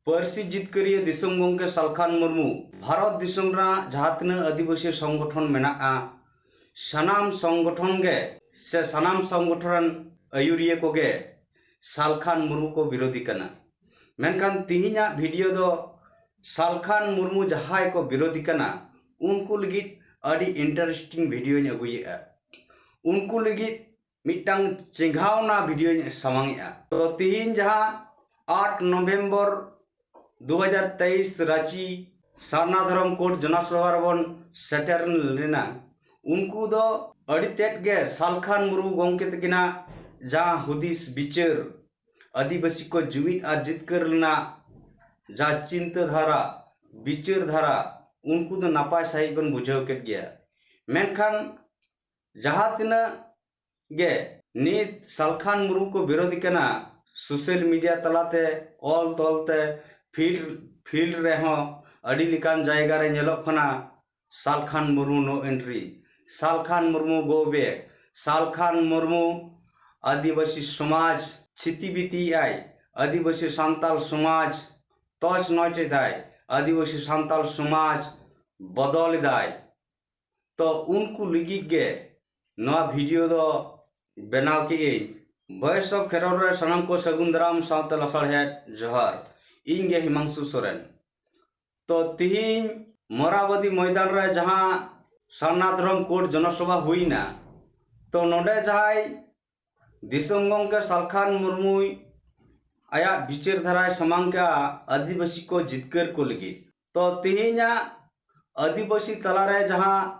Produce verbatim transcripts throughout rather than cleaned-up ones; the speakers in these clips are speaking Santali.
ᱯᱟᱹᱨᱥᱤ ᱡᱤᱛᱠᱟᱹᱨᱤᱭᱟᱹ ᱫᱤᱥᱚᱢ ᱜᱚᱢᱠᱮ ᱥᱟᱞᱠᱷᱟᱱ ᱢᱩᱨᱢᱩ ᱵᱷᱟᱨᱚᱛ ᱫᱤᱥᱚᱢ ᱨᱮᱱᱟᱜ ᱡᱟᱦᱟᱸ ᱛᱤᱱᱟᱹᱜ ᱟᱹᱫᱤᱵᱟᱹᱥᱤ ᱥᱚᱝᱜᱚᱴᱷᱚᱱ ᱢᱮᱱᱟᱜᱼᱟ, ᱥᱟᱱᱟᱢ ᱥᱚᱝᱜᱚᱴᱷᱚᱱ ᱜᱮ ᱥᱮ ᱥᱟᱱᱟᱢ ᱥᱚᱝᱜᱚᱴᱷᱚᱱ ᱨᱮᱱ ᱟᱹᱭᱩᱨᱤᱭᱟᱹ ᱠᱚᱜᱮ ᱥᱟᱞᱠᱷᱟᱱ ᱢᱩᱨᱢᱩ ᱠᱚ ᱵᱤᱨᱳᱫᱷᱤ ᱠᱟᱱᱟ᱾ ᱢᱮᱱᱠᱷᱟᱱ ᱛᱤᱦᱤᱧᱟᱜ ᱵᱷᱤᱰᱤᱭᱳ ᱫᱚ ᱥᱟᱞᱠᱷᱟᱱ ᱢᱩᱨᱢᱩ ᱡᱟᱦᱟᱸᱭ ᱠᱚ ᱵᱤᱨᱳᱫᱷᱤ ᱠᱟᱱᱟ, ᱩᱱᱠᱩ ᱞᱟᱹᱜᱤᱫ ᱟᱹᱰᱤ ᱤᱱᱴᱟᱨᱮᱥᱴᱤᱝ ᱵᱷᱤᱰᱤᱭᱳᱧ ᱟᱹᱜᱩᱭᱮᱫᱼᱟ᱾ ᱩᱱᱠᱩ ᱞᱟᱹᱜᱤᱫ ᱢᱤᱫᱴᱟᱝ ᱪᱮᱸᱜᱷᱟᱣᱱᱟ ᱵᱷᱤᱰᱤᱭᱳᱧ ᱥᱟᱢᱟᱝ ᱮᱫᱼᱟ᱾ ᱛᱚ ᱛᱤᱦᱤᱧ ᱡᱟᱦᱟᱸ ᱟᱴ ᱱᱚᱵᱷᱮᱢᱵᱚᱨ ᱫᱩ ᱦᱟᱡᱟᱨ ᱛᱮᱭᱤᱥ ᱨᱟᱸᱪᱤ ᱥᱟᱨᱱᱟ ᱫᱷᱚᱨᱚᱢ ᱠᱳᱰ ᱡᱚᱱᱟᱥᱚᱵᱷᱟ ᱨᱮᱵᱚᱱ ᱥᱮᱴᱮᱨ ᱞᱮᱱᱟ, ᱩᱱᱠᱩ ᱫᱚ ᱟᱹᱰᱤ ᱛᱮᱫ ᱜᱮ ᱥᱟᱞᱠᱷᱟᱱ ᱢᱩᱨᱢᱩ ᱜᱚᱢᱠᱮ ᱛᱟᱹᱠᱤᱱᱟᱜ ᱡᱟᱦᱟᱸ ᱦᱩᱫᱤᱥ ᱵᱤᱪᱟᱹᱨ, ᱟᱹᱫᱤᱵᱟᱹᱥᱤ ᱠᱚ ᱡᱩᱢᱤᱫ ᱟᱨ ᱡᱤᱛᱠᱟᱹᱨ ᱨᱮᱱᱟᱜ ᱡᱟᱦᱟᱸ ᱪᱤᱱᱛᱟᱹ ᱫᱷᱟᱨᱟ, ᱵᱤᱪᱟᱹᱨ ᱫᱷᱟᱨᱟ, ᱩᱱᱠᱩ ᱫᱚ ᱱᱟᱯᱟᱭ ᱥᱟᱺᱦᱤᱡ ᱵᱚᱱ ᱵᱩᱡᱷᱟᱹᱣ ᱠᱮᱫ ᱜᱮᱭᱟ᱾ ᱢᱮᱱᱠᱷᱟᱱ ᱡᱟᱦᱟᱸ ᱛᱤᱱᱟᱹᱜ ᱜᱮ ᱱᱤᱛ ᱥᱟᱞᱠᱷᱟᱱ ᱢᱩᱨᱢᱩ ᱠᱚ ᱵᱤᱨᱳᱫᱷᱤ ᱠᱟᱱᱟ, ᱥᱳᱥᱟᱞ ᱢᱤᱰᱤᱭᱟ ᱛᱟᱞᱟᱛᱮ, ᱚᱞ ᱛᱚᱞᱛᱮ, ᱯᱷᱤᱞᱰ ᱯᱷᱤᱞᱰ ᱨᱮᱦᱚᱸ ᱟᱹᱰᱤ ᱞᱮᱠᱟᱱ ᱡᱟᱭᱜᱟ ᱨᱮ ᱧᱮᱞᱚᱜ ᱠᱟᱱᱟ, Salkhan Murmu no entry, Salkhan Murmu go back, Salkhan Murmu ᱟᱹᱫᱤᱵᱟᱹᱥᱤ ᱥᱚᱢᱟᱡᱽ ᱪᱷᱤᱛᱤ ᱵᱤᱛᱤᱭᱮᱫᱟᱭ, ᱟᱹᱫᱤᱵᱟᱹᱥᱤ ᱥᱟᱱᱛᱟᱞ ᱥᱚᱢᱟᱡᱽ ᱛᱚᱪ ᱱᱚᱪ ᱮᱫᱟᱭ, ᱟᱹᱫᱤᱵᱟᱹᱥᱤ ᱥᱟᱱᱛᱟᱞ ᱥᱚᱢᱟᱡᱽ ᱵᱚᱫᱚᱞ ᱮᱫᱟᱭ᱾ ᱛᱚ ᱩᱱᱠᱩ ᱞᱟᱹᱜᱤᱫ ᱜᱮ ᱱᱚᱣᱟ ᱵᱷᱤᱰᱤᱭᱳ ᱫᱚ ᱵᱮᱱᱟᱣ ᱠᱮᱜ ᱟᱹᱧ᱾ Voice of Kherol ᱨᱮ ᱥᱟᱱᱟᱢ ᱠᱚ ᱥᱟᱹᱜᱩᱱ ᱫᱟᱨᱟᱢ ᱥᱟᱶᱛᱮ ᱞᱟᱥᱟᱲᱦᱮᱫ ᱡᱚᱦᱟᱨ᱾ ᱤᱧ ᱜᱮ ᱦᱤᱢᱟᱝᱥᱩ ᱥᱚᱨᱮᱱ᱾ ᱛᱚ ᱛᱤᱦᱤᱧ ᱢᱚᱨᱟᱵᱟᱫᱤ ᱢᱚᱭᱫᱟᱱ ᱨᱮ ᱡᱟᱦᱟᱸ ᱥᱟᱨᱱᱟ ᱫᱷᱚᱨᱚᱢ ᱠᱳᱰ ᱡᱚᱱᱚᱥᱚᱵᱷᱟ ᱦᱩᱭᱱᱟ, ᱛᱚ ᱱᱚᱰᱮ ᱡᱟᱦᱟᱸᱭ ᱫᱤᱥᱚᱢ ᱜᱚᱢᱠᱮ ᱥᱟᱞᱠᱷᱟᱱ ᱢᱩᱨᱢᱩᱭ ᱟᱭᱟᱜ ᱵᱤᱪᱟᱹᱨ ᱫᱷᱟᱨᱟᱭ ᱥᱟᱢᱟᱝ ᱠᱮᱜᱼᱟ ᱟᱹᱫᱤᱵᱟᱹᱥᱤ ᱠᱚ ᱡᱤᱛᱠᱟᱹᱨ ᱠᱚ ᱞᱟᱹᱜᱤᱫ᱾ ᱛᱚ ᱛᱤᱦᱤᱧᱟᱜ ᱟᱹᱫᱤᱵᱟᱹᱥᱤ ᱛᱟᱞᱟᱨᱮ ᱡᱟᱦᱟᱸ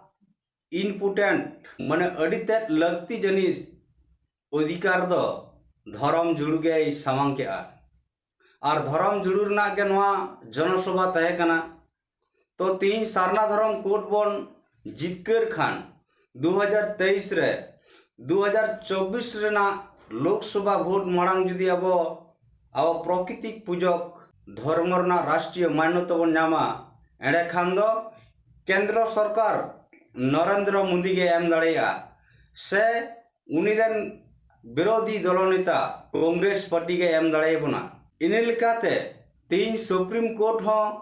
important, ᱢᱟᱱᱮ ᱟᱹᱰᱤ ᱛᱮᱫ ᱞᱟᱹᱠᱛᱤ ᱡᱤᱱᱤᱥ ᱚᱫᱷᱤᱠᱟᱨ ᱫᱚ ᱫᱷᱚᱨᱚᱢ ᱡᱩᱲᱩ ᱜᱮᱭ ᱥᱟᱢᱟᱝ ᱠᱮᱜᱼᱟ᱾ ᱟᱨ ᱫᱷᱚᱨᱚᱢ ᱡᱩᱲᱩ ᱨᱮᱱᱟᱜ ᱜᱮ ᱱᱚᱣᱟ ᱡᱚᱱᱚᱥᱚᱵᱷᱟ ᱛᱟᱦᱮᱸ ᱠᱟᱱᱟ᱾ ᱛᱚ ᱛᱤᱦᱤᱧ ᱥᱟᱨᱱᱟ ᱫᱷᱚᱨᱚᱢ ᱠᱳᱰ ᱵᱚᱱ ᱡᱤᱛᱠᱟᱹᱨ ᱠᱷᱟᱱ, ᱫᱩ ᱦᱟᱡᱟᱨ ᱛᱮᱭᱤᱥ ᱨᱮ, ᱫᱩ ᱦᱟᱡᱟᱨ ᱪᱚᱵᱵᱤᱥ ᱨᱮᱱᱟᱜ ᱞᱳᱠᱥᱚᱵᱷᱟ ᱵᱷᱳᱴ ᱢᱟᱲᱟᱝ ᱡᱩᱫᱤ ᱟᱵᱚ, ᱟᱵᱚ ᱯᱨᱚᱠᱨᱤᱛᱤᱠ ᱯᱩᱡᱚᱠ ᱫᱷᱚᱨᱢᱚ ᱨᱮᱱᱟᱜ ᱨᱟᱥᱴᱨᱤᱭᱚ ᱢᱟᱱᱱᱚᱛᱟ ᱵᱚᱱ ᱧᱟᱢᱟ, ᱮᱸᱰᱮᱠᱷᱟᱱ ᱫᱚ ᱠᱮᱱᱫᱨᱚ ᱥᱚᱨᱠᱟᱨ ᱱᱚᱨᱮᱱᱫᱨᱚ ᱢᱳᱫᱤ ᱜᱮ ᱮᱢ ᱫᱟᱲᱮᱭᱟᱜᱼᱟ, ᱥᱮ ᱩᱱᱤ ᱨᱮᱱ ᱵᱤᱨᱳᱫᱷᱤ ᱫᱚᱞᱚ ᱱᱮᱛᱟ ᱠᱚᱝᱜᱨᱮᱥ ᱯᱟᱨᱴᱤ ᱜᱮ ᱮᱢ ᱫᱟᱲᱮᱭᱟᱵᱚᱱᱟ᱾ ᱤᱱᱟᱹ ᱞᱮᱠᱟᱛᱮ ᱛᱮᱦᱮᱧ ᱥᱩᱯᱨᱤᱢ ᱠᱳᱨᱴ ᱦᱚᱸ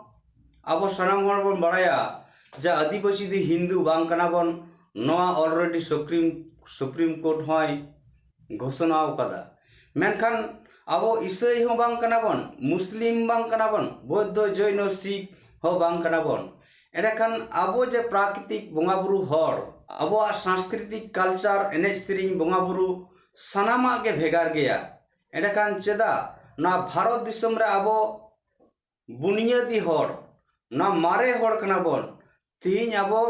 ᱟᱵᱚ ᱥᱟᱱᱟᱢ ᱦᱚᱲ ᱵᱚᱱ ᱵᱟᱲᱟᱭᱟ ᱡᱮ ᱟᱹᱫᱤᱵᱟᱹᱥᱤ ᱫᱚ ᱦᱤᱱᱫᱩ ᱵᱟᱝ ᱠᱟᱱᱟ ᱵᱚᱱ᱾ ᱱᱚᱣᱟ already ᱥᱩᱯᱨᱤᱢ ᱥᱩᱯᱨᱤᱢ ᱠᱳᱨᱴ ᱦᱚᱸᱭ ᱜᱷᱳᱥᱚᱱᱟ ᱟᱠᱟᱫᱟ᱾ ᱢᱮᱱᱠᱷᱟᱱ ᱟᱵᱚ ᱤᱥᱟᱹᱭ ᱦᱚᱸ ᱵᱟᱝ ᱠᱟᱱᱟ ᱵᱚᱱ, ᱢᱩᱥᱞᱤᱢ ᱵᱟᱝ ᱠᱟᱱᱟ ᱵᱚᱱ, ᱵᱳᱫᱽᱫᱷᱚ, ᱡᱚᱭᱱᱚ, ᱥᱤᱠᱷ ᱦᱚᱸ ᱵᱟᱝ ᱠᱟᱱᱟ ᱵᱚᱱ᱾ ᱮᱸᱰᱮᱠᱷᱟᱱ ᱟᱵᱚ ᱡᱮ ᱯᱨᱟᱠᱨᱤᱛᱤᱠ ᱵᱚᱸᱜᱟ ᱵᱩᱨᱩ ᱦᱚᱲ, ᱟᱵᱚᱣᱟᱜ ᱥᱟᱝᱥᱠᱨᱤᱛᱤᱠ ᱠᱟᱞᱪᱟᱨ, ᱮᱱᱮᱡ ᱥᱮᱨᱮᱧ, ᱵᱚᱸᱜᱟ ᱵᱩᱨᱩ ᱥᱟᱱᱟᱢᱟᱜ ᱜᱮ ᱵᱷᱮᱜᱟᱨ ᱜᱮᱭᱟ᱾ ᱮᱸᱰᱮᱠᱷᱟᱱ ᱪᱮᱫᱟᱜ ᱱᱚᱣᱟ ᱵᱷᱟᱨᱚᱛ ᱫᱤᱥᱚᱢ ᱨᱮ ᱟᱵᱚ ᱵᱩᱱᱤᱭᱟᱹᱫᱤ ᱦᱚᱲ, ᱱᱚᱣᱟ ᱢᱟᱨᱮ ᱦᱚᱲ ᱠᱟᱱᱟ ᱵᱚᱱ, ᱛᱮᱦᱮᱧ ᱟᱵᱚ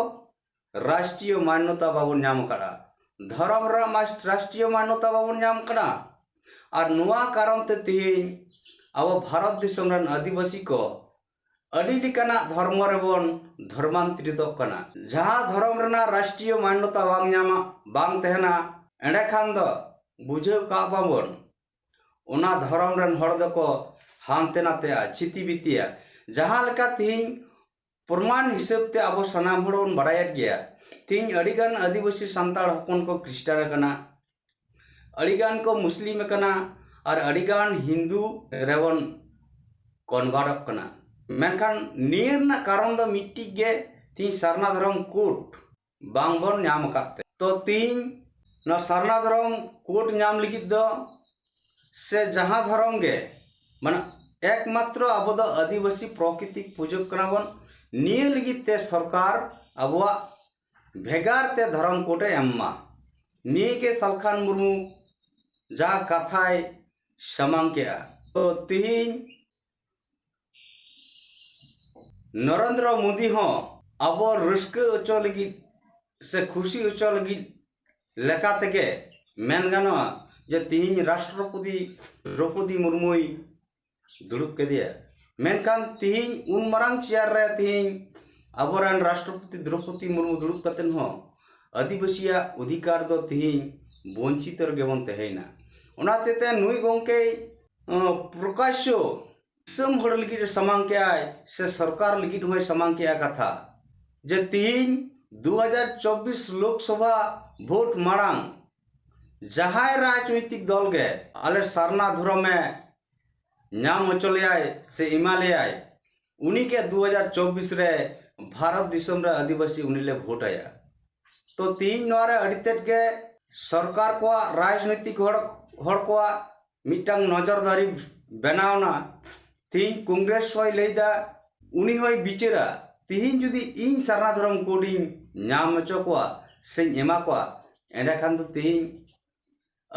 ᱨᱟᱥᱴᱨᱤᱭᱚ ᱢᱟᱱᱱᱚᱛᱟ ᱵᱟᱵᱚᱱ ᱧᱟᱢ ᱟᱠᱟᱫᱼᱟ, ᱫᱷᱚᱨᱚᱢ ᱨᱮᱱᱟᱜ ᱢᱟᱥ- ᱨᱟᱥᱴᱨᱤᱭᱚ ᱢᱟᱱᱱᱚᱛᱟ ᱵᱟᱵᱚᱱ ᱧᱟᱢ ᱟᱠᱟᱫᱼᱟ᱾ ᱟᱨ ᱱᱚᱣᱟ ᱠᱟᱨᱚᱱ ᱛᱮ ᱛᱮᱦᱮᱧ ᱟᱵᱚ ᱵᱷᱟᱨᱚᱛ ᱫᱤᱥᱚᱢ ᱨᱮᱱ ᱟᱹᱫᱤᱵᱟᱹᱥᱤ ᱠᱚ ᱟᱹᱰᱤ ᱞᱮᱠᱟᱱᱟᱜ ᱫᱷᱚᱨᱢᱚ ᱨᱮᱵᱚᱱ ᱫᱷᱚᱨᱢᱟᱱᱛᱨᱤᱛᱚᱜ ᱠᱟᱱᱟ᱾ ᱡᱟᱦᱟᱸ ᱫᱷᱚᱨᱚᱢ ᱨᱮᱱᱟᱜ ᱨᱟᱥᱴᱨᱤᱭᱚ ᱢᱟᱱᱱᱚᱛᱟ ᱵᱟᱝ ᱧᱟᱢᱟ, ᱵᱟᱝ ᱛᱟᱦᱮᱱᱟ, ᱮᱸᱰᱮᱠᱷᱟᱱ ᱫᱚ ᱵᱩᱡᱷᱟᱹᱣ ᱠᱟᱜ ᱵᱟᱵᱚᱱ, ᱚᱱᱟ ᱫᱷᱚᱨᱚᱢ ᱨᱮᱱ ᱦᱚᱲ ᱫᱚᱠᱚ ᱦᱟᱱᱛᱮ ᱱᱟᱛᱮᱜᱼᱟ, ᱪᱷᱤᱛᱤ ᱵᱤᱛᱤᱭᱟ᱾ ᱡᱟᱦᱟᱸ ᱞᱮᱠᱟ ᱛᱮᱦᱮᱧ ᱯᱨᱚᱢᱟᱱ ᱦᱤᱥᱟᱹᱵ ᱛᱮ ᱟᱵᱚ ᱥᱟᱱᱟᱢ ᱦᱚᱲ ᱵᱚᱱ ᱵᱟᱲᱟᱭᱮᱫ ᱜᱮᱭᱟ, ᱛᱮᱦᱮᱧ ᱟᱹᱰᱤᱜᱟᱱ ᱟᱹᱫᱤᱵᱟᱹᱥᱤ ᱥᱟᱱᱛᱟᱲ ᱦᱚᱯᱚᱱ ᱠᱚ ᱠᱷᱨᱤᱥᱴᱟᱱ ᱟᱠᱟᱱᱟ, ᱟᱹᱰᱤᱜᱟᱱ ᱠᱚ ᱢᱩᱥᱞᱤᱢ ᱟᱠᱟᱱᱟ, ᱟᱨ ᱟᱹᱰᱤᱜᱟᱱ ᱦᱤᱱᱫᱩ ᱨᱮᱵᱚᱱ ᱠᱚᱱᱵᱷᱟᱨᱴᱚᱜ ᱠᱟᱱᱟ᱾ ᱢᱮᱱᱠᱷᱟᱱ ᱱᱤᱭᱟᱹ ᱨᱮᱱᱟᱜ ᱠᱟᱨᱚᱱ ᱫᱚ ᱢᱤᱫᱴᱤᱡ ᱜᱮ, ᱛᱮᱦᱮᱧ ᱥᱟᱨᱱᱟ ᱫᱷᱚᱨᱚᱢ ᱠᱳᱰ ᱵᱟᱝ ᱵᱚᱱ ᱧᱟᱢ ᱟᱠᱟᱫ ᱛᱮ᱾ ᱛᱚ ᱛᱮᱦᱮᱧ ᱱᱚᱣᱟ ᱥᱟᱨᱱᱟ ᱫᱷᱚᱨᱚᱢ ᱠᱳᱰ ᱧᱟᱢ ᱞᱟᱹᱜᱤᱫ ᱫᱚ, ᱥᱮ ᱡᱟᱦᱟᱸ ᱫᱷᱚᱨᱚᱢ ᱜᱮ, ᱢᱟᱱᱮ, ᱮᱠᱢᱟᱛᱨᱚ ᱟᱵᱚ ᱫᱚ ᱟᱹᱫᱤᱵᱟᱹᱥᱤ ᱯᱨᱚᱠᱨᱤᱛᱤᱠ ᱯᱩᱡᱟᱹ ᱠᱟᱱᱟ ᱵᱚᱱ᱾ ᱱᱤᱭᱟᱹ ᱞᱟᱹᱜᱤᱫ ᱛᱮ ᱥᱚᱨᱠᱟᱨ ᱟᱵᱚᱣᱟᱜ ᱵᱷᱮᱜᱟᱨ ᱛᱮ ᱫᱷᱚᱨᱚᱢ ᱠᱳᱰ ᱮ ᱮᱢ ᱢᱟ᱾ ᱱᱤᱭᱟᱹ ᱜᱮ ᱥᱟᱞᱠᱷᱟᱱ ᱢᱩᱨᱢᱩ ᱡᱟᱦᱟᱸ ᱠᱟᱛᱷᱟᱭ ᱥᱟᱢᱟᱝ ᱠᱮᱜᱼᱟ᱾ ᱛᱚ ᱛᱮᱦᱮᱧ ᱱᱚᱨᱮᱱᱫᱨᱚ ᱢᱳᱫᱤ ᱦᱚᱸ ᱟᱵᱚ ᱨᱟᱹᱥᱠᱟᱹ ᱦᱚᱪᱚ ᱞᱟᱹᱜᱤᱫ ᱥᱮ ᱠᱷᱩᱥᱤ ᱦᱚᱪᱚ ᱞᱟᱹᱜᱤᱫ ᱞᱮᱠᱟ ᱛᱮᱜᱮ ᱢᱮᱱ ᱜᱟᱱᱚᱜᱼᱟ ᱡᱮ ᱛᱮᱦᱮᱧ ᱨᱟᱥᱴᱨᱚᱯᱚᱛᱤ ᱫᱨᱚᱯᱚᱫᱤ ᱢᱩᱨᱢᱩᱭ ᱫᱩᱲᱩᱵ ᱠᱮᱫᱮᱭᱟ᱾ ᱢᱮᱱᱠᱷᱟᱱ ᱛᱮᱦᱮᱧ ᱩᱱ ᱢᱟᱨᱟᱝ ᱪᱮᱭᱟᱨ ᱨᱮ ᱛᱮᱦᱮᱧ ᱟᱵᱚᱨᱮᱱ ᱨᱟᱥᱴᱨᱚᱯᱚᱛᱤ ᱫᱨᱚᱯᱚᱫᱤ ᱢᱩᱨᱢᱩ ᱫᱩᱲᱩᱵ ᱠᱟᱛᱮᱫ ᱦᱚᱸ ᱟᱹᱫᱤᱵᱟᱹᱥᱤᱭᱟᱜ ᱚᱫᱷᱤᱠᱟᱨ ᱫᱚ ᱛᱮᱦᱮᱧ ᱵᱚᱧᱪᱤᱛ ᱨᱮᱜᱮ ᱵᱚᱱ ᱛᱟᱦᱮᱸᱭᱮᱱᱟ᱾ ᱚᱱᱟ ᱦᱚᱛᱮᱛᱮ ᱱᱩᱭ ᱜᱚᱢᱠᱮᱭ, ᱟᱸ, ᱯᱨᱚᱠᱟᱥᱭᱚ ᱫᱤᱥᱚᱢ ᱦᱚᱲ ᱞᱟᱹᱜᱤᱫ ᱮ ᱥᱟᱢᱟᱝ ᱠᱮᱜᱼᱟᱭ ᱥᱮ ᱥᱚᱨᱠᱟᱨ ᱞᱟᱹᱜᱤᱫ ᱦᱚᱸᱭ ᱥᱟᱢᱟᱝ ᱠᱮᱜᱼᱟ ᱠᱟᱛᱷᱟ ᱡᱮ ᱛᱮᱦᱮᱧ ᱫᱩ ᱦᱟᱡᱟᱨ ᱪᱚᱵᱵᱤᱥ ᱞᱳᱠᱥᱚᱵᱷᱟ ᱵᱷᱳᱴ ᱢᱟᱲᱟᱝ ᱡᱟᱦᱟᱸᱭ ᱨᱟᱡᱽᱱᱳᱭᱛᱤᱠ ᱫᱚᱞ ᱜᱮ ᱟᱞᱮ ᱥᱟᱨᱱᱟ ᱫᱷᱚᱨᱚᱢᱮ ᱧᱟᱢ ᱦᱚᱪᱚ ᱞᱮᱭᱟᱭ ᱥᱮ ᱮᱢᱟ ᱞᱮᱭᱟᱭ, ᱩᱱᱤ ᱜᱮ ᱫᱩ ᱦᱟᱡᱟᱨ ᱪᱚᱵᱵᱤᱥ ᱨᱮ ᱵᱷᱟᱨᱚᱛ ᱫᱤᱥᱚᱢ ᱨᱮ ᱟᱹᱫᱤᱵᱟᱹᱥᱤ ᱩᱱᱤ ᱞᱮ ᱵᱷᱳᱴ ᱟᱭᱟ᱾ ᱛᱚ ᱛᱤᱦᱤᱧ ᱱᱚᱣᱟ ᱨᱮ ᱟᱹᱰᱤ ᱛᱮᱫ ᱜᱮ ᱥᱚᱨᱠᱟᱨ ᱠᱚᱣᱟᱜ, ᱨᱟᱡᱽᱱᱳᱭᱛᱤᱠ ᱦᱚᱲ, ᱦᱚᱲ ᱠᱚᱣᱟᱜ ᱢᱤᱫᱴᱟᱝ ᱱᱚᱡᱚᱨᱫᱟᱨᱤ ᱵᱮᱱᱟᱣ ᱮᱱᱟ᱾ ᱛᱤᱦᱤᱧ ᱠᱚᱝᱜᱨᱮᱥ ᱦᱚᱸᱭ ᱞᱟᱹᱭᱫᱟ, ᱩᱱᱤ ᱦᱚᱸᱭ ᱵᱤᱪᱟᱹᱨᱟ, ᱛᱤᱦᱤᱧ ᱡᱩᱫᱤ ᱤᱧ ᱥᱟᱨᱱᱟ ᱫᱷᱚᱨᱚᱢ ᱠᱳᱰ ᱤᱧ ᱧᱟᱢ ᱦᱚᱪᱚ ᱠᱚᱣᱟ ᱥᱮᱧ ᱮᱢᱟ ᱠᱚᱣᱟ, ᱮᱸᱰᱮᱠᱷᱟᱱ ᱫᱚ ᱛᱤᱦᱤᱧ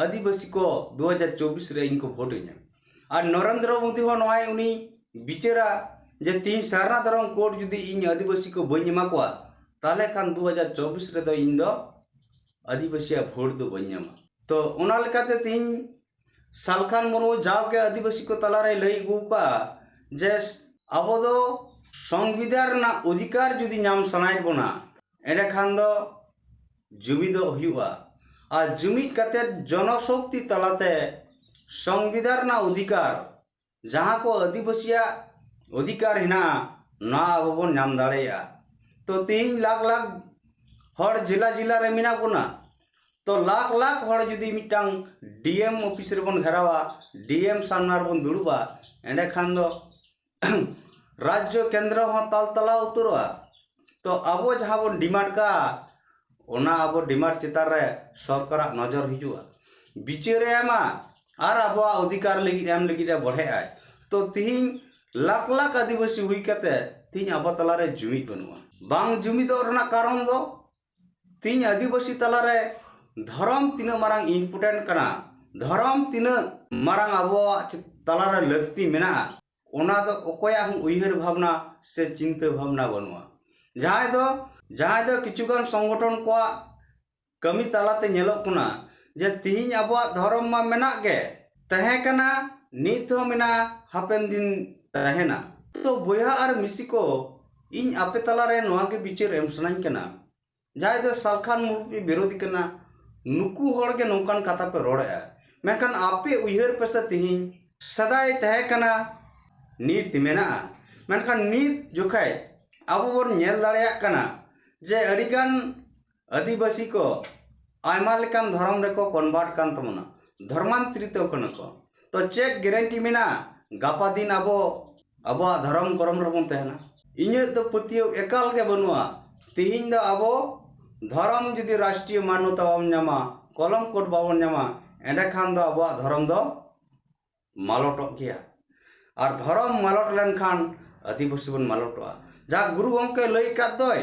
ᱟᱹᱫᱤᱵᱟᱹᱥᱤ ᱠᱚ ᱫᱩ ᱦᱟᱡᱟᱨ ᱪᱚᱵᱵᱤᱥ ᱨᱮ ᱤᱧ ᱠᱚ ᱵᱷᱳᱴ ᱟᱹᱧᱟ᱾ ᱟᱨ ᱱᱚᱨᱮᱱᱫᱨᱚ ᱢᱳᱫᱤ ᱦᱚᱸ ᱱᱚᱣᱟᱭ ᱩᱱᱤ ᱵᱤᱪᱟᱹᱨᱟ ᱡᱮ ᱛᱤᱦᱤᱧ ᱥᱟᱨᱱᱟ ᱫᱷᱚᱨᱚᱢ ᱠᱳᱰ ᱡᱩᱫᱤ ᱤᱧ ᱟᱹᱫᱤᱵᱟᱹᱥᱤ ᱠᱚ ᱵᱟᱹᱧ ᱮᱢᱟ ᱠᱚᱣᱟ, ᱛᱟᱦᱚᱞᱮ ᱠᱷᱟᱱ ᱫᱩ ᱦᱟᱡᱟᱨ ᱪᱚᱵᱵᱤᱥ ᱨᱮᱫᱚ ᱤᱧ ᱫᱚ ᱟᱹᱫᱤᱵᱟᱹᱥᱤᱭᱟᱜ ᱵᱷᱳᱴ ᱫᱚ ᱵᱟᱹᱧ ᱧᱟᱢᱟ᱾ ᱛᱚ ᱚᱱᱟ ᱞᱮᱠᱟᱛᱮ ᱛᱤᱦᱤᱧ ᱥᱟᱞᱠᱷᱟᱱ ᱢᱩᱨᱢᱩ ᱡᱟᱣᱜᱮ ᱟᱹᱫᱤᱵᱟᱹᱥᱤ ᱠᱚ ᱛᱟᱞᱟᱨᱮᱭ ᱞᱟᱹᱭ ᱟᱹᱜᱩ ᱟᱠᱟᱫᱼᱟ ᱡᱮ ᱟᱵᱚ ᱫᱚ ᱥᱚᱝᱵᱤᱫᱷᱟᱱ ᱨᱮᱱᱟᱜ ᱚᱫᱷᱤᱠᱟᱨ ᱡᱩᱫᱤ ᱧᱟᱢ ᱥᱟᱱᱟᱭᱮᱫ ᱵᱚᱱᱟ, ᱮᱸᱰᱮᱠᱷᱟᱱ ᱫᱚ ᱡᱩᱢᱤᱫᱚᱜ ᱦᱩᱭᱩᱜᱼᱟ᱾ ᱟᱨ ᱡᱩᱢᱤᱫ ᱠᱟᱛᱮ ᱡᱚᱱᱚᱥᱚᱠᱛᱤ ᱛᱟᱞᱟᱛᱮ ᱥᱚᱝᱵᱤᱫᱷᱟᱱ ᱨᱮᱱᱟᱜ ᱚᱫᱷᱤᱠᱟᱨ, ᱡᱟᱦᱟᱸ ᱠᱚ ᱟᱹᱫᱤᱵᱟᱹᱥᱤᱭᱟᱜ ᱚᱫᱷᱤᱠᱟᱨ ᱦᱮᱱᱟᱜᱼᱟ, ᱱᱚᱣᱟ ᱟᱵᱚ ᱵᱚᱱ ᱧᱟᱢ ᱫᱟᱲᱮᱭᱟᱜᱼᱟ᱾ ᱛᱚ ᱛᱮᱦᱮᱧ ᱞᱟᱠᱷ ᱞᱟᱠᱷ ᱦᱚᱲ ᱡᱮᱞᱟ ᱡᱮᱞᱟ ᱨᱮ ᱢᱮᱱᱟᱜ ᱵᱚᱱᱟ᱾ ᱛᱚ ᱞᱟᱠᱷ ᱞᱟᱠᱷ ᱦᱚᱲ ᱡᱩᱫᱤ ᱢᱤᱫᱴᱟᱝ ᱰᱤ ᱮᱢ ᱚᱯᱷᱤᱥ ᱨᱮᱵᱚᱱ ᱜᱷᱮᱨᱟᱣᱟ, ᱰᱤ ᱮᱢ ᱥᱟᱢᱱᱟ ᱨᱮᱵᱚᱱ ᱫᱩᱲᱩᱵᱼᱟ, ᱮᱸᱰᱮᱠᱷᱟᱱ ᱫᱚ ᱨᱟᱡᱽᱡᱚ ᱠᱮᱱᱫᱨᱚ ᱦᱚᱸ ᱛᱟᱞ ᱛᱟᱞᱟ ᱩᱛᱟᱹᱨᱚᱜᱼᱟ᱾ ᱛᱚ ᱟᱵᱚ ᱡᱟᱦᱟᱸ ᱵᱚᱱ ᱰᱤᱢᱟᱱᱰ ᱠᱟᱜᱼᱟ, ᱚᱱᱟ ᱟᱵᱚ ᱰᱤᱢᱟᱱᱰ ᱪᱮᱛᱟᱱ ᱨᱮ ᱥᱚᱨᱠᱟᱨᱟᱜ ᱱᱚᱡᱚᱨ ᱦᱤᱡᱩᱜᱼᱟ, ᱵᱤᱪᱟᱹᱨᱮ ᱮᱢᱟ ᱟᱨ ᱟᱵᱚᱣᱟᱜ ᱚᱫᱷᱤᱠᱟᱨ ᱞᱟᱹᱜᱤᱫ ᱮᱢ ᱞᱟᱹᱜᱤᱫ ᱮ ᱵᱚᱲᱦᱮᱜᱼᱟᱭ᱾ ᱛᱚ ᱛᱤᱦᱤᱧ ᱞᱟᱠᱷ ᱞᱟᱠᱷ ᱟᱹᱫᱤᱵᱟᱹᱥᱤ ᱦᱩᱭ ᱠᱟᱛᱮ ᱛᱤᱦᱤᱧ ᱟᱵᱚ ᱛᱟᱞᱟᱨᱮ ᱡᱩᱢᱤᱫ ᱵᱟᱹᱱᱩᱜᱼᱟ᱾ ᱵᱟᱝ ᱡᱩᱢᱤᱫᱚᱜ ᱨᱮᱱᱟᱜ ᱠᱟᱨᱚᱱ ᱫᱚ ᱛᱤᱦᱤᱧ ᱟᱹᱫᱤᱵᱟᱹᱥᱤ ᱛᱟᱞᱟᱨᱮ ᱫᱷᱚᱨᱚᱢ ᱛᱤᱱᱟᱹᱜ ᱢᱟᱨᱟᱝ ᱤᱢᱯᱚᱨᱴᱮᱱᱴ ᱠᱟᱱᱟ, ᱫᱷᱚᱨᱚᱢ ᱛᱤᱱᱟᱹᱜ ᱢᱟᱨᱟᱝ ᱟᱵᱚᱣᱟᱜ ᱪᱮ-, ᱛᱟᱞᱟᱨᱮ ᱞᱟᱹᱠᱛᱤ ᱢᱮᱱᱟᱜᱼᱟ, ᱚᱱᱟ ᱫᱚ ᱚᱠᱚᱭᱟᱜ ᱦᱚᱸ ᱩᱭᱦᱟᱹᱨ ᱵᱷᱟᱵᱽᱱᱟ ᱥᱮ ᱪᱤᱱᱛᱟᱹ ᱵᱷᱟᱵᱽᱱᱟ ᱵᱟᱹᱱᱩᱜᱼᱟ᱾ ᱡᱟᱦᱟᱸᱭ ᱫᱚ, ᱡᱟᱦᱟᱸᱭ ᱫᱚ ᱠᱤᱪᱷᱩᱜᱟᱱ ᱥᱚᱝᱜᱚᱴᱷᱚᱱ ᱠᱚᱣᱟᱜ ᱠᱟᱹᱢᱤ ᱛᱟᱞᱟᱛᱮ ᱧᱮᱞᱚᱜ ᱠᱟᱱᱟ ᱡᱮ ᱛᱤᱦᱤᱧ ᱟᱵᱚᱣᱟᱜ ᱫᱷᱚᱨᱚᱢ ᱢᱟ ᱢᱮᱱᱟᱜ ᱜᱮ, ᱛᱟᱦᱮᱸ ᱠᱟᱱᱟ, ᱱᱤᱛ ᱦᱚᱸ ᱢᱮᱱᱟᱜᱼᱟ, ᱦᱟᱯᱮᱱ ᱫᱤᱱ ᱛᱟᱦᱮᱱᱟ᱾ ᱛᱚ ᱵᱚᱭᱦᱟ ᱟᱨ ᱢᱤᱥᱤ ᱠᱚ, ᱤᱧ ᱟᱯᱮ ᱛᱟᱞᱟᱨᱮ ᱱᱚᱣᱟ ᱜᱮ ᱵᱤᱪᱟᱹᱨ ᱮᱢ ᱥᱟᱱᱟᱧ ᱠᱟᱱᱟ, ᱡᱟᱦᱟᱸᱭ ᱫᱚ ᱥᱟᱞᱠᱷᱟᱱ ᱢᱩᱨᱢᱩ ᱵᱤᱨᱳᱫᱷᱤ ᱠᱟᱱᱟ, ᱱᱩᱠᱩ ᱦᱚᱲ ᱜᱮ ᱱᱚᱝᱠᱟᱱ ᱠᱟᱛᱷᱟ ᱯᱮ ᱨᱚᱲᱮᱫᱼᱟ᱾ ᱢᱮᱱᱠᱷᱟᱱ ᱟᱯᱮ ᱩᱭᱦᱟᱹᱨ ᱯᱮᱥᱮ, ᱛᱤᱦᱤᱧ ᱥᱮᱫᱟᱭ ᱛᱟᱦᱮᱸ ᱠᱟᱱᱟ, ᱱᱤᱛ ᱢᱮᱱᱟᱜᱼᱟ, ᱢᱮᱱᱠᱷᱟᱱ ᱱᱤᱛ ᱡᱚᱠᱷᱟᱡ ᱟᱵᱚ ᱵᱚᱱ ᱧᱮᱞ ᱫᱟᱲᱮᱭᱟᱜ ᱠᱟᱱᱟ ᱡᱮ ᱟᱹᱰᱤᱜᱟᱱ ᱟᱹᱫᱤᱵᱟᱹᱥᱤ ᱠᱚ ᱟᱭᱢᱟ ᱞᱮᱠᱟᱱ ᱫᱷᱚᱨᱚᱢ ᱨᱮᱠᱚ ᱠᱚᱱᱵᱷᱟᱨᱴ ᱠᱟᱱ ᱛᱟᱵᱚᱱᱟ, ᱫᱷᱚᱨᱢᱟᱱᱛᱨᱤᱛᱚ ᱠᱟᱱᱟ ᱠᱚ᱾ ᱛᱚ ᱪᱮᱫ ᱜᱮᱨᱮᱱᱴᱤ ᱢᱮᱱᱟᱜᱼᱟ ᱜᱟᱯᱟ ᱫᱤᱱ ᱟᱵᱚ ᱟᱵᱚᱣᱟᱜ ᱫᱷᱚᱨᱚᱢ ᱠᱚᱨᱚᱢ ᱨᱮᱵᱚᱱ ᱛᱟᱦᱮᱱᱟ᱾ ᱤᱧᱟᱹᱜ ᱫᱚ ᱯᱟᱹᱛᱭᱟᱹᱣ ᱮᱠᱟᱞ ᱜᱮ ᱵᱟᱹᱱᱩᱜᱼᱟ᱾ ᱛᱮᱦᱮᱧ ᱫᱚ ᱟᱵᱚ ᱫᱷᱚᱨᱚᱢ ᱡᱩᱫᱤ ᱨᱟᱥᱴᱨᱤᱭᱚ ᱢᱟᱱᱱᱚᱛᱟ ᱵᱟᱵᱚᱱ ᱧᱟᱢᱟ, ᱠᱚᱞᱚᱢ ᱠᱳᱰ ᱵᱟᱵᱚᱱ ᱧᱟᱢᱟ, ᱮᱸᱰᱮᱠᱷᱟᱱ ᱫᱚ ᱟᱵᱚᱣᱟᱜ ᱫᱷᱚᱨᱚᱢ ᱫᱚ ᱢᱟᱞᱚᱴᱚᱜ ᱜᱮᱭᱟ᱾ ᱟᱨ ᱫᱷᱚᱨᱚᱢ ᱢᱟᱞᱚᱴ ᱞᱮᱱᱠᱷᱟᱱ ᱟᱹᱫᱤᱵᱟᱹᱥᱤ ᱵᱚᱱ ᱢᱟᱞᱚᱴᱚᱜᱼᱟ᱾ ᱡᱟᱦᱟᱸ ᱜᱩᱨᱩ ᱜᱚᱢᱠᱮ ᱞᱟᱹᱭ ᱟᱠᱟᱫ ᱫᱚᱭ,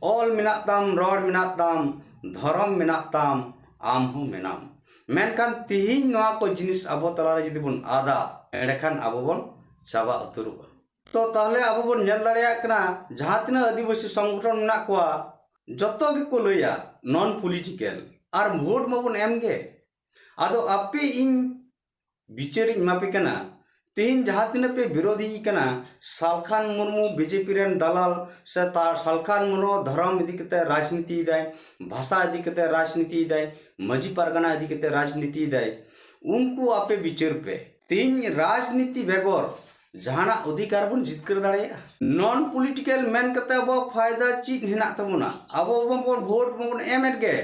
"ᱚᱞ ᱢᱮᱱᱟᱜ ᱛᱟᱢ, ᱨᱚᱲ ᱢᱮᱱᱟᱜ ᱛᱟᱢ, ᱫᱷᱚᱨᱚᱢ ᱢᱮᱱᱟᱜ ᱛᱟᱢ, ᱟᱢ ᱦᱚᱸ ᱢᱮᱱᱟᱢ᱾" ᱢᱮᱱᱠᱷᱟᱱ ᱛᱤᱦᱤᱧ ᱱᱚᱣᱟ ᱠᱚ ᱡᱤᱱᱤᱥ ᱟᱵᱚ ᱛᱟᱞᱟᱨᱮ ᱡᱩᱫᱤ ᱵᱚᱱ ᱟᱫᱟ, ᱮᱸᱰᱮᱠᱷᱟᱱ ᱟᱵᱚ ᱵᱚᱱ ᱪᱟᱵᱟ ᱩᱛᱟᱹᱨᱚᱜᱼᱟ᱾ ᱛᱚ ᱛᱟᱦᱞᱮ ᱟᱵᱚ ᱵᱚᱱ ᱧᱮᱞ ᱫᱟᱲᱮᱭᱟᱜ ᱠᱟᱱᱟ, ᱡᱟᱦᱟᱸ ᱛᱤᱱᱟᱹᱜ ᱟᱹᱫᱤᱵᱟᱹᱥᱤ ᱥᱚᱝᱜᱚᱴᱷᱚᱱ ᱢᱮᱱᱟᱜ ᱠᱚᱣᱟ, ᱡᱚᱛᱚ ᱜᱮᱠᱚ ᱞᱟᱹᱭᱟ non political, ᱟᱨ ᱵᱷᱳᱴ ᱢᱟᱵᱚᱱ ᱮᱢ ᱜᱮ᱾ ᱟᱫᱚ ᱟᱯᱮ ᱤᱧ ᱵᱤᱪᱟᱹᱨᱤᱧ ᱮᱢᱟ ᱯᱮ ᱠᱟᱱᱟ, ᱛᱮᱦᱮᱧ ᱡᱟᱦᱟᱸ ᱛᱤᱱᱟᱹᱜ ᱯᱮ ᱵᱤᱨᱳᱫᱷᱤᱭᱮ ᱠᱟᱱᱟ, ᱥᱟᱞᱠᱷᱟᱱ ᱢᱩᱨᱢᱩ ᱵᱤᱡᱮᱯᱤ ᱨᱮᱱ ᱫᱟᱞᱟᱞ ᱥᱮ ᱛᱟ-, ᱥᱟᱞᱠᱷᱟᱱ ᱢᱩᱨᱢᱩ ᱫᱷᱚᱨᱚᱢ ᱤᱫᱤ ᱠᱟᱛᱮ ᱨᱟᱡᱽᱱᱤᱛᱤᱭᱮᱫᱟᱭ, ᱵᱷᱟᱥᱟ ᱤᱫᱤ ᱠᱟᱛᱮ ᱨᱟᱡᱽᱱᱤᱛᱤᱭᱮᱫᱟᱭ, ᱢᱟᱹᱡᱷᱤ ᱯᱟᱨᱜᱟᱱᱟ ᱤᱫᱤ ᱠᱟᱛᱮ ᱨᱟᱡᱽᱱᱤᱛᱤᱭᱮᱫᱟᱭ, ᱩᱱᱠᱩ ᱟᱯᱮ ᱵᱤᱪᱟᱹᱨ ᱯᱮ᱾ ᱛᱮᱦᱮᱧ ᱨᱟᱡᱽᱱᱤᱛᱤ ᱵᱮᱜᱚᱨ ᱡᱟᱦᱟᱱᱟᱜ ᱚᱫᱷᱤᱠᱟᱨ ᱵᱚᱱ ᱡᱤᱛᱠᱟᱹᱨ ᱫᱟᱲᱮᱭᱟᱜᱼᱟ? Non political ᱢᱮᱱ ᱠᱟᱛᱮ ᱟᱵᱚᱣᱟᱜ ᱯᱷᱟᱭᱫᱟ ᱪᱮᱫ ᱦᱮᱱᱟᱜ ᱛᱟᱵᱚᱱᱟ? ᱟᱵᱚ ᱵᱚᱱ ᱵᱷᱳᱴ ᱵᱚᱱ ᱮᱢᱮᱫ ᱜᱮ,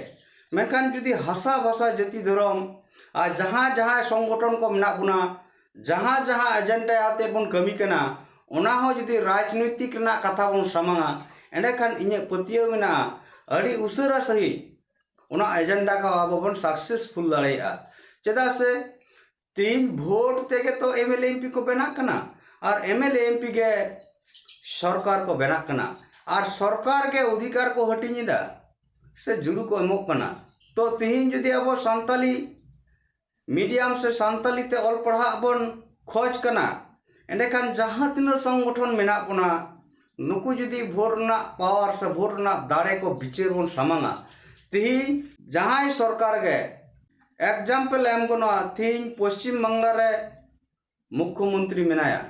ᱢᱮᱱᱠᱷᱟᱱ ᱡᱩᱫᱤ ᱦᱟᱥᱟ ᱵᱷᱟᱥᱟ ᱡᱟᱹᱛᱤ ᱫᱷᱚᱨᱚᱢ ᱟᱨ ᱡᱟᱦᱟᱸ ᱡᱟᱦᱟᱸ ᱥᱚᱝᱜᱚᱴᱷᱚᱱ ᱠᱚ ᱢᱮᱱᱟᱜ ᱵᱚᱱᱟ, ᱡᱟᱦᱟᱸ ᱡᱟᱦᱟᱸ ᱮᱡᱮᱱᱰᱟ ᱟᱛᱮ ᱵᱚᱱ ᱠᱟᱹᱢᱤ ᱠᱟᱱᱟ, ᱚᱱᱟ ᱦᱚᱸ ᱡᱩᱫᱤ ᱨᱟᱡᱽᱱᱳᱭᱛᱤᱠ ᱨᱮᱱᱟᱜ ᱠᱟᱛᱷᱟ ᱵᱚᱱ ᱥᱟᱢᱟᱝᱟ, ᱮᱸᱰᱮᱠᱷᱟᱱ ᱤᱧᱟᱹᱜ ᱯᱟᱹᱛᱭᱟᱹᱣ ᱢᱮᱱᱟᱜᱼᱟ, ᱟᱹᱰᱤ ᱩᱥᱟᱹᱨᱟ ᱥᱟᱺᱦᱤᱡ ᱚᱱᱟ ᱮᱡᱮᱱᱰᱟ ᱠᱚ ᱟᱵᱚ ᱵᱚᱱ ᱥᱟᱠᱥᱮᱥᱯᱷᱩᱞ ᱫᱟᱲᱮᱭᱟᱜᱼᱟ᱾ ᱪᱮᱫᱟᱜ ᱥᱮ ᱛᱮᱦᱮᱧ ᱵᱷᱳᱴ ᱛᱮᱜᱮ ᱛᱚ M L A M P ᱠᱚ ᱵᱮᱱᱟᱜ ᱠᱟᱱᱟ, ᱟᱨ M L A M P ᱜᱮ ᱥᱚᱨᱠᱟᱨ ᱠᱚ ᱵᱮᱱᱟᱜ ᱠᱟᱱᱟ, ᱟᱨ ᱥᱚᱨᱠᱟᱨ ᱜᱮ ᱚᱫᱷᱤᱠᱟᱨ ᱠᱚ ᱦᱟᱹᱴᱤᱧ ᱮᱫᱟ ᱥᱮ ᱡᱩᱲᱩ ᱠᱚ ᱮᱢᱚᱜ ᱠᱟᱱᱟ᱾ ᱛᱚ ᱛᱮᱦᱮᱧ ᱡᱩᱫᱤ ᱟᱵᱚ ᱥᱟᱱᱛᱟᱞᱤ ᱢᱤᱰᱤᱭᱟᱢ ᱥᱮ ᱥᱟᱱᱛᱟᱞᱤ ᱛᱮ ᱚᱞ ᱯᱟᱲᱦᱟᱜ ᱵᱚᱱ ᱠᱷᱚᱡᱽ ᱠᱟᱱᱟ, ᱮᱸᱰᱮᱠᱷᱟᱱ ᱡᱟᱦᱟᱸ ᱛᱤᱱᱟᱹᱜ ᱥᱚᱝᱜᱚᱴᱷᱚᱱ ᱢᱮᱱᱟᱜ ᱵᱚᱱᱟ, ᱱᱩᱠᱩ ᱡᱩᱫᱤ ᱵᱷᱳᱴ ᱨᱮᱱᱟᱜ ᱯᱟᱣᱟᱨ ᱥᱮ ᱵᱷᱳᱴ ᱨᱮᱱᱟᱜ ᱫᱟᱲᱮ ᱠᱚ ᱵᱤᱪᱟᱹᱨ ᱵᱚᱱ ᱥᱟᱢᱟᱝᱟ, ᱛᱮᱦᱮᱧ ᱡᱟᱦᱟᱸᱭ ᱥᱚᱨᱠᱟᱨ ᱜᱮ, ᱮᱠᱡᱟᱢᱯᱮᱞ ᱮᱢ ᱜᱟᱱᱚᱜᱼᱟ, ᱛᱮᱦᱮᱧ ᱯᱚᱥᱪᱤᱢ ᱵᱟᱝᱞᱟ ᱨᱮ ᱢᱩᱠᱠᱷᱚ ᱢᱚᱱᱛᱨᱤ ᱢᱮᱱᱟᱭᱟ,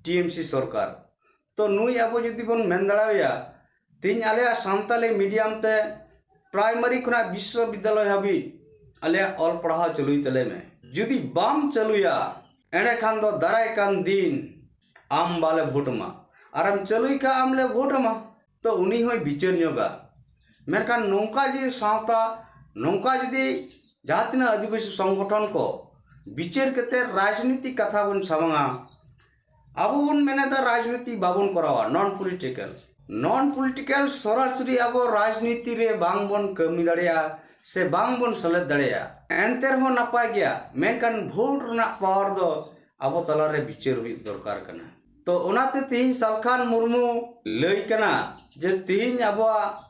ᱴᱤ ᱮᱢ ᱥᱤ ᱥᱚᱨᱠᱟᱨ᱾ ᱛᱚ ᱱᱩᱭ ᱟᱵᱚ ᱡᱩᱫᱤ ᱵᱚᱱ ᱢᱮᱱ ᱫᱟᱲᱮᱣᱟᱭᱟ, ᱛᱮᱦᱮᱧ ᱟᱞᱮᱭᱟᱜ ᱥᱟᱱᱛᱟᱞᱤ ᱢᱤᱰᱤᱭᱟᱢ ᱛᱮ ᱯᱨᱟᱭᱢᱟᱨᱤ ᱠᱷᱚᱱᱟᱜ ᱵᱤᱥᱥᱚᱵᱤᱫᱽᱫᱟᱞᱚᱭ ᱦᱟᱹᱵᱤᱡ ᱟᱞᱮᱭᱟᱜ ᱚᱞ ᱯᱟᱲᱦᱟᱣ ᱪᱟᱹᱞᱩᱭ ᱛᱟᱞᱮ ᱢᱮ᱾ ᱡᱩᱫᱤ ᱵᱟᱢ ᱪᱟᱹᱞᱩᱭᱟ, ᱮᱸᱰᱮᱠᱷᱟᱱ ᱫᱚ ᱫᱟᱨᱟᱭ ᱠᱟᱱ ᱫᱤᱱ ᱟᱢ ᱵᱟᱞᱮ ᱵᱷᱳᱴ ᱟᱢᱟ, ᱟᱨᱮᱢ ᱪᱟᱹᱞᱩᱭ ᱠᱷᱟᱱ ᱟᱢ ᱞᱮ ᱵᱷᱳᱴ ᱟᱢᱟ᱾ ᱛᱚ ᱩᱱᱤ ᱦᱚᱸᱭ ᱵᱤᱪᱟᱹᱨ ᱧᱚᱜᱟ᱾ ᱢᱮᱱᱠᱷᱟᱱ ᱱᱚᱝᱠᱟ ᱡᱩᱫᱤ ᱥᱟᱶᱛᱟ, ᱱᱚᱝᱠᱟ ᱡᱩᱫᱤ ᱡᱟᱦᱟᱸ ᱛᱤᱱᱟᱹᱜ ᱟᱹᱫᱤᱵᱟᱹᱥᱤ ᱥᱚᱝᱜᱚᱴᱷᱚᱱ ᱠᱚ ᱵᱤᱪᱟᱹᱨ ᱠᱟᱛᱮ ᱨᱟᱡᱽᱱᱤᱛᱤ ᱠᱟᱛᱷᱟ ᱵᱚᱱ ᱥᱟᱢᱟᱝᱟ᱾ ᱟᱵᱚ ᱵᱚᱱ ᱢᱮᱱᱮᱫᱟ ᱨᱟᱡᱽᱱᱤᱛᱤ ᱵᱟᱵᱚᱱ ᱠᱚᱨᱟᱣᱟ, ᱱᱚᱱ ᱯᱚᱞᱤᱴᱤᱠᱟᱞ᱾ ᱱᱚᱱ ᱯᱚᱞᱤᱴᱤᱠᱟᱞ ᱥᱚᱨᱟᱥᱚᱨᱤ ᱟᱵᱚ ᱨᱟᱡᱽᱱᱤᱛᱤ ᱨᱮ ᱵᱟᱝ ᱵᱚᱱ ᱠᱟᱹᱢᱤ ᱫᱟᱲᱮᱭᱟᱜᱼᱟ ᱥᱮ ᱵᱟᱝ ᱵᱚᱱ ᱥᱮᱞᱮᱫ ᱫᱟᱲᱮᱭᱟᱜᱼᱟ᱾ ᱮᱱᱛᱮ ᱨᱮᱦᱚᱸ ᱱᱟᱯᱟᱭ ᱜᱮᱭᱟ, ᱢᱮᱱᱠᱷᱟᱱ ᱵᱷᱳᱴ ᱨᱮᱱᱟᱜ ᱯᱟᱣᱟᱨ ᱫᱚ ᱟᱵᱚ ᱛᱟᱞᱟᱨᱮ ᱵᱤᱪᱟᱹᱨ ᱦᱩᱭᱩᱜ ᱫᱚᱨᱠᱟᱨ ᱠᱟᱱᱟ᱾ ᱛᱚ ᱚᱱᱟᱛᱮ ᱛᱮᱦᱮᱧ ᱥᱟᱞᱠᱷᱟᱱ ᱢᱩᱨᱢᱩ ᱞᱟᱹᱭ ᱠᱟᱱᱟ ᱡᱮ ᱛᱮᱦᱮᱧ ᱟᱵᱚᱣᱟᱜ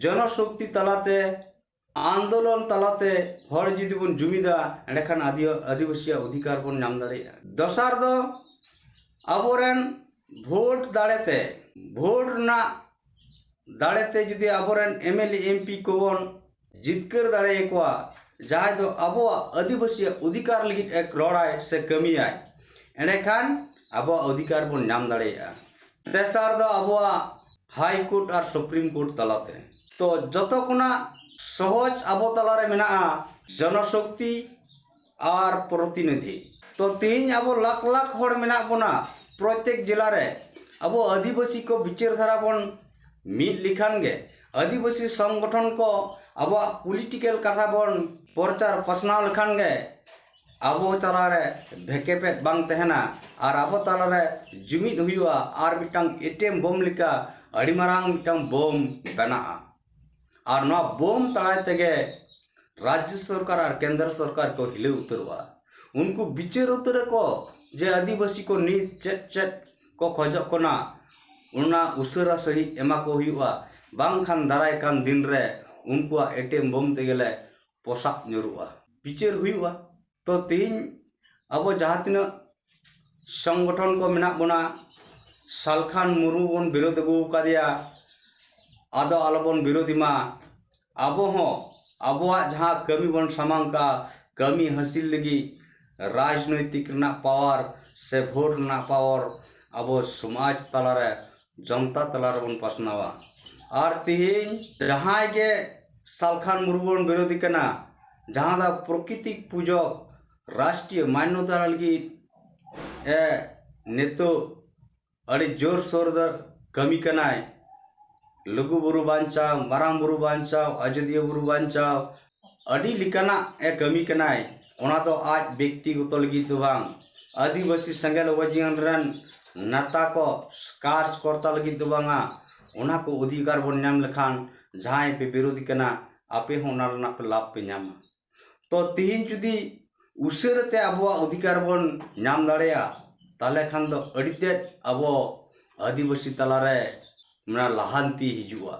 ᱡᱚᱱᱚᱥᱚᱠᱛᱤ ᱛᱟᱞᱟᱛᱮ, ᱟᱱᱫᱳᱞᱚᱱ ᱛᱟᱞᱟᱛᱮ ᱦᱚᱲ ᱡᱩᱫᱤ ᱵᱚᱱ ᱡᱩᱢᱤᱫᱟ, ᱮᱸᱰᱮᱠᱷᱟᱱ ᱟᱹᱫᱤ-, ᱟᱹᱫᱤᱵᱟᱹᱥᱤᱭᱟᱜ ᱚᱫᱷᱤᱠᱟᱨ ᱵᱚᱱ ᱧᱟᱢ ᱫᱟᱲᱮᱭᱟᱜᱼᱟ᱾ ᱫᱚᱥᱟᱨ ᱫᱚ ᱟᱵᱚᱨᱮᱱ ᱵᱷᱳᱴ ᱫᱟᱲᱮᱛᱮ, ᱵᱷᱳᱴ ᱨᱮᱱᱟᱜ ᱫᱟᱲᱮᱛᱮ ᱡᱩᱫᱤ ᱟᱵᱚᱨᱮᱱ M L A, M P ᱠᱚᱵᱚᱱ ᱡᱤᱛᱠᱟᱹᱨ ᱫᱟᱲᱮᱭᱟᱠᱚᱣᱟ, ᱡᱟᱦᱟᱸᱭ ᱫᱚ ᱟᱵᱚᱣᱟᱜ ᱟᱹᱫᱤᱵᱟᱹᱥᱤᱭᱟᱜ ᱚᱫᱷᱤᱠᱟᱨ ᱞᱟᱹᱜᱤᱫ ᱮ ᱨᱚᱲᱟᱭ ᱥᱮ ᱠᱟᱹᱢᱤᱭᱟᱭ, ᱮᱸᱰᱮᱠᱷᱟᱱ ᱟᱵᱚᱣᱟᱜ ᱚᱫᱷᱤᱠᱟᱨ ᱵᱚᱱ ᱧᱟᱢ ᱫᱟᱲᱮᱭᱟᱜᱼᱟ᱾ ᱛᱮᱥᱟᱨ ᱫᱚ ᱟᱵᱚᱣᱟᱜ ᱦᱟᱭ ᱠᱳᱨᱴ ᱟᱨ ᱥᱩᱯᱨᱤᱢ ᱠᱳᱨᱴ ᱛᱟᱞᱟᱛᱮ᱾ ᱛᱚ ᱡᱚᱛᱚ ᱠᱷᱚᱱᱟᱜ ᱥᱚᱦᱚᱡ ᱟᱵᱚ ᱛᱟᱞᱟᱨᱮ ᱢᱮᱱᱟᱜᱼᱟ ᱡᱚᱱᱚᱥᱚᱠᱛᱤ ᱟᱨ ᱯᱨᱚᱛᱤᱱᱤᱫᱷᱤ᱾ ᱛᱚ ᱛᱮᱦᱮᱧ ᱟᱵᱚ ᱞᱟᱠᱷ ᱞᱟᱠᱷ ᱦᱚᱲ ᱢᱮᱱᱟᱜ ᱵᱚᱱᱟ ᱯᱨᱚᱛᱮᱠ ᱡᱮᱞᱟ ᱨᱮ᱾ ᱟᱵᱚ ᱟᱹᱫᱤᱵᱟᱹᱥᱤ ᱠᱚ ᱵᱤᱪᱟᱹᱨ ᱫᱷᱟᱨᱟ ᱵᱚᱱ ᱢᱤᱫ ᱞᱮᱠᱷᱟᱱ ᱜᱮ, ᱟᱹᱫᱤᱵᱟᱹᱥᱤ ᱥᱚᱝᱜᱚᱴᱷᱚᱱ ᱠᱚ ᱟᱵᱚᱣᱟᱜ ᱯᱚᱞᱤᱴᱤᱠᱟᱞ ᱠᱟᱛᱷᱟ ᱵᱚᱱ ᱯᱨᱚᱪᱟᱨ ᱯᱟᱥᱱᱟᱣ ᱞᱮᱠᱷᱟᱱ ᱜᱮ, ᱟᱵᱚ ᱛᱟᱞᱟᱨᱮ ᱵᱷᱮᱠᱮᱯᱮᱫ ᱵᱟᱝ ᱛᱟᱦᱮᱱᱟ ᱟᱨ ᱟᱵᱚ ᱛᱟᱞᱟᱨᱮ ᱡᱩᱢᱤᱫ ᱦᱩᱭᱩᱜᱼᱟ ᱟᱨ ᱢᱤᱫᱴᱟᱝ ᱮᱴᱮᱢ ᱵᱳᱢ ᱞᱮᱠᱟ ᱟᱹᱰᱤ ᱢᱟᱨᱟᱝ ᱢᱤᱫᱴᱟᱝ ᱵᱳᱢ ᱵᱮᱱᱟᱜᱼᱟ᱾ ᱟᱨ ᱱᱚᱣᱟ ᱵᱳᱢ ᱫᱟᱨᱟᱭ ᱛᱮᱜᱮ ᱨᱟᱡᱽᱡᱚ ᱥᱚᱨᱠᱟᱨ ᱟᱨ ᱠᱮᱱᱫᱨᱚ ᱥᱚᱨᱠᱟᱨ ᱠᱚ ᱦᱤᱞᱟᱹᱣ ᱩᱛᱟᱹᱨᱚᱜᱼᱟ᱾ ᱩᱱᱠᱩ ᱵᱤᱪᱟᱹᱨ ᱩᱛᱟᱹᱨᱟᱠᱚ ᱡᱮ ᱟᱹᱫᱤᱵᱟᱹᱥᱤ ᱠᱚ ᱱᱤᱛ ᱪᱮᱫ ᱪᱮᱫ ᱠᱚ ᱠᱷᱚᱡᱚᱜ ᱠᱟᱱᱟ, ᱚᱱᱟ ᱩᱥᱟᱹᱨᱟ ᱥᱟᱺᱦᱤᱡ ᱮᱢᱟ ᱠᱚ ᱦᱩᱭᱩᱜᱼᱟ, ᱵᱟᱝᱠᱷᱟᱱ ᱫᱟᱨᱟᱭ ᱠᱟᱱ ᱫᱤᱱ ᱨᱮ ᱩᱱᱠᱩᱣᱟᱜ ᱮᱴᱮᱢ ᱵᱳᱢ ᱛᱮᱜᱮ ᱞᱮ ᱯᱚᱥᱟᱜ ᱧᱩᱨᱩᱜᱼᱟ᱾ ᱵᱤᱪᱟᱹᱨ ᱦᱩᱭᱩᱜᱼᱟ᱾ ᱛᱚ ᱛᱮᱦᱮᱧ ᱟᱵᱚ ᱡᱟᱦᱟᱸ ᱛᱤᱱᱟᱹᱜ ᱥᱚᱝᱜᱚᱴᱷᱚᱱ ᱠᱚ ᱢᱮᱱᱟᱜ ᱵᱚᱱᱟ, ᱥᱟᱞᱠᱷᱟᱱ ᱢᱩᱨᱢᱩ ᱵᱚᱱ ᱵᱤᱨᱳᱫ ᱟᱹᱜᱩ ᱟᱠᱟᱫᱮᱭᱟ, ᱟᱫᱚ ᱟᱞᱚᱵᱚᱱ ᱵᱤᱨᱳᱫᱷᱤ ᱢᱟ᱾ ᱟᱵᱚ ᱦᱚᱸ ᱟᱵᱚᱣᱟᱜ ᱡᱟᱦᱟᱸ ᱠᱟᱹᱢᱤ ᱵᱚᱱ ᱥᱟᱢᱟᱝ ᱠᱟᱜᱼᱟ, ᱠᱟᱹᱢᱤ ᱦᱟᱹᱥᱤᱞ ᱞᱟᱹᱜᱤᱫ ᱨᱟᱡᱽᱱᱳᱭᱛᱤᱠ ᱨᱮᱱᱟᱜ ᱯᱟᱣᱟᱨ ᱥᱮ ᱵᱷᱳᱴ ᱨᱮᱱᱟᱜ ᱯᱟᱣᱟᱨ ᱟᱵᱚ ᱥᱚᱢᱟᱡᱽ ᱛᱟᱞᱟᱨᱮ, ᱡᱚᱱᱛᱟ ᱛᱟᱞᱟ ᱨᱮᱵᱚᱱ ᱯᱟᱥᱱᱟᱣᱟ᱾ ᱟᱨ ᱛᱮᱦᱮᱧ ᱡᱟᱦᱟᱸᱭ ᱜᱮ ᱥᱟᱞᱠᱷᱟᱱ ᱢᱩᱨᱢᱩ ᱵᱚᱱ ᱵᱤᱨᱳᱫᱷᱤ ᱠᱟᱱᱟ, ᱡᱟᱦᱟᱸ ᱫᱚ ᱯᱨᱚᱠᱤᱛᱤᱠ ᱯᱩᱡᱚᱠ ᱨᱟᱥᱴᱨᱤᱭᱚ ᱢᱟᱱᱱᱚᱛᱟ ᱞᱟᱹᱜᱤᱫ ᱮ ᱱᱤᱛᱚᱜ ᱟᱹᱰᱤ ᱡᱳᱨᱥᱳᱨ ᱫᱚ ᱠᱟᱹᱢᱤ ᱠᱟᱱᱟᱭ᱾ ᱞᱩᱜᱩ ᱵᱩᱨᱩ ᱵᱟᱧᱪᱟᱣ, ᱢᱟᱨᱟᱝ ᱵᱩᱨᱩ ᱵᱟᱧᱪᱟᱣ, ᱟᱡᱚᱫᱤᱭᱟᱹ ᱵᱩᱨᱩ ᱵᱟᱧᱪᱟᱣ, ᱟᱹᱰᱤ ᱞᱮᱠᱟᱱᱟᱜ ᱮ ᱠᱟᱹᱢᱤ ᱠᱟᱱᱟᱭ᱾ ᱚᱱᱟ ᱫᱚ ᱟᱡ ᱵᱮᱠᱛᱤᱜᱚᱛᱚ ᱞᱟᱹᱜᱤᱫ ᱫᱚ ᱵᱟᱝ, ᱟᱹᱫᱤᱵᱟᱹᱥᱤ ᱥᱮᱸᱜᱮᱞ ᱚᱵᱷᱤᱡᱟᱱ ᱨᱮᱱ ᱱᱮᱛᱟ ᱠᱚ, ᱠᱟᱨᱡᱽᱠᱚᱨᱛᱟ ᱞᱟᱹᱜᱤᱫ ᱫᱚ ᱵᱟᱝᱟ᱾ ᱚᱱᱟ ᱠᱚ ᱚᱫᱷᱤᱠᱟᱨ ᱵᱚᱱ ᱧᱟᱢ ᱞᱮᱠᱷᱟᱱ ᱡᱟᱦᱟᱸᱭ ᱯᱮ ᱵᱤᱨᱳᱫᱷᱤ ᱠᱟᱱᱟ, ᱟᱯᱮ ᱦᱚᱸ ᱚᱱᱟ ᱨᱮᱱᱟᱜ ᱯᱮ ᱞᱟᱵᱷ ᱯᱮ ᱧᱟᱢᱟ᱾ ᱛᱚ ᱛᱤᱦᱤᱧ ᱡᱩᱫᱤ ᱩᱥᱟᱹᱨᱟ ᱛᱮ ᱟᱵᱚᱣᱟᱜ ᱚᱫᱷᱤᱠᱟᱨ ᱵᱚᱱ ᱧᱟᱢ ᱫᱟᱲᱮᱭᱟᱜᱼᱟ, ᱛᱟᱦᱚᱞᱮ ᱠᱷᱟᱱ ᱫᱚ ᱟᱹᱰᱤ ᱛᱮᱫ ᱟᱵᱚ ᱟᱹᱫᱤᱵᱟᱹᱥᱤ ᱛᱟᱞᱟᱨᱮ ᱢᱟᱱᱮ ᱞᱟᱦᱟᱱᱛᱤ ᱦᱤᱡᱩᱜᱼᱟ᱾